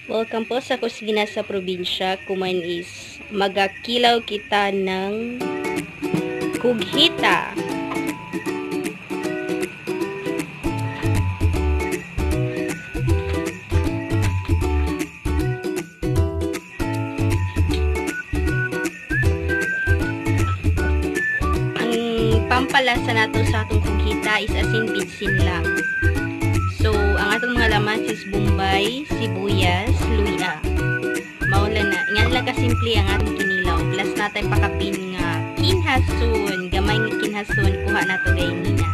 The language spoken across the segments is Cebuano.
Welcome po sa Kusina sa Probinsya. Kuman is magakilaw kita ng kughita. Ang pampalasa nato sa atong kughita is asin bitsin lang. So, ang atong mga laman is bombay, sibuyas, luya. Maula na. Ingan lang kasimple ang atong kinilaw. Plus natay pakapin nga kinhason. Gamay nga kinhason. Kuha nato gay nina.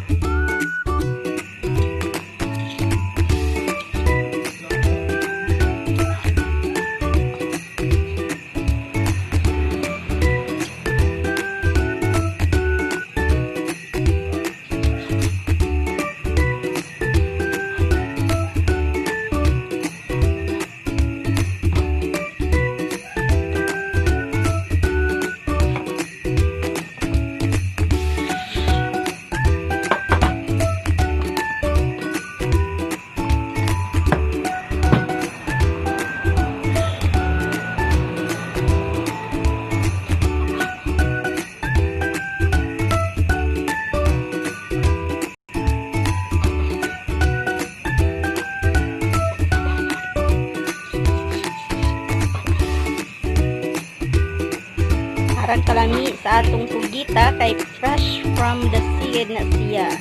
Aran kalami sa atong kugita kay fresh from the sea na siya.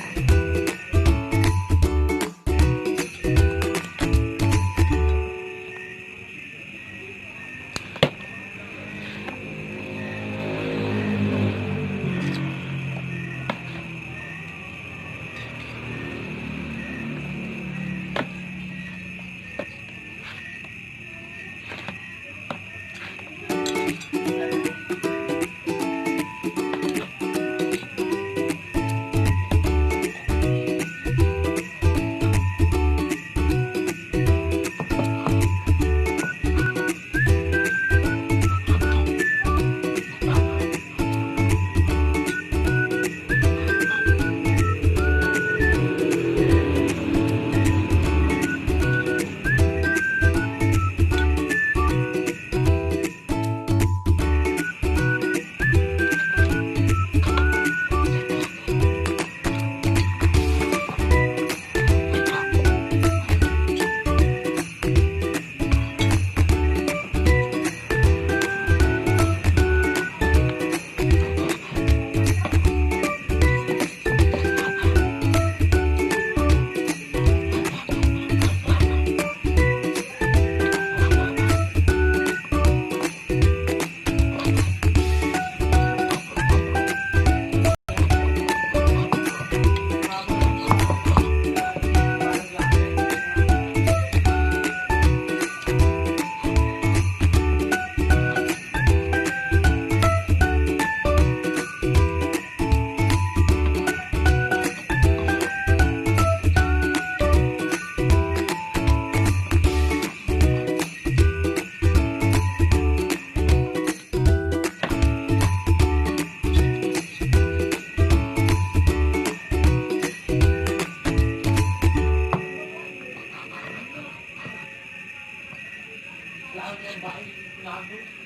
Lahat ng bahay, lahat.